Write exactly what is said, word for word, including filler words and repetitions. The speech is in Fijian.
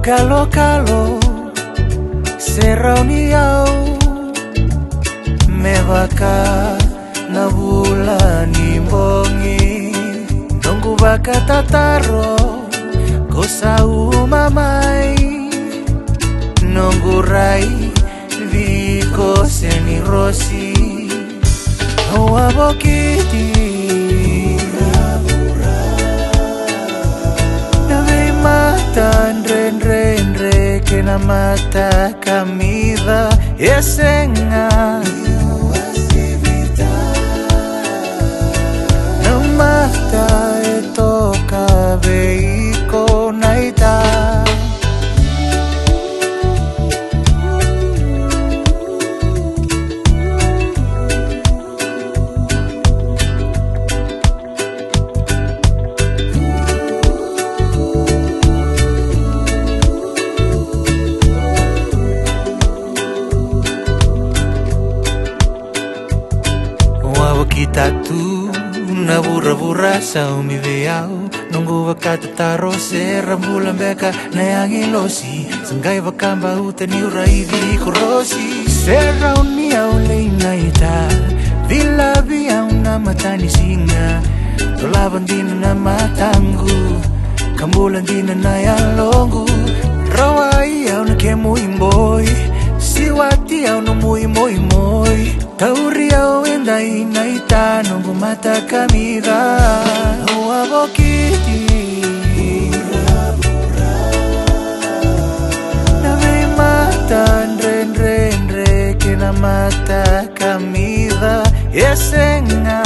Kalokalo se rauni au me vaka na vula ni bogi. Noqu vakatataro ko sauma mai, noqu rai viko se ni rosi. Au a vokiti na veimata dredredre kei na mata kamica e sega. Na mata e toka vei iko naita. Au a vakitatu na vuravura saumi vei au. Noqu vakatataro se ra bula beka na agilosi. Sa qai vakabauta niu raici ko rosi. Se rauni au lei naita, vilavi au na matanisiga. Dolava dina na mataqu ka bula dina na yaloqu. Rawai au na kemu iboi, siwati au na muimoimoi. Tauri au edai naita, noqu mata kamica. Au a vokiti na veimata dredredre kei na mata kamica e sega.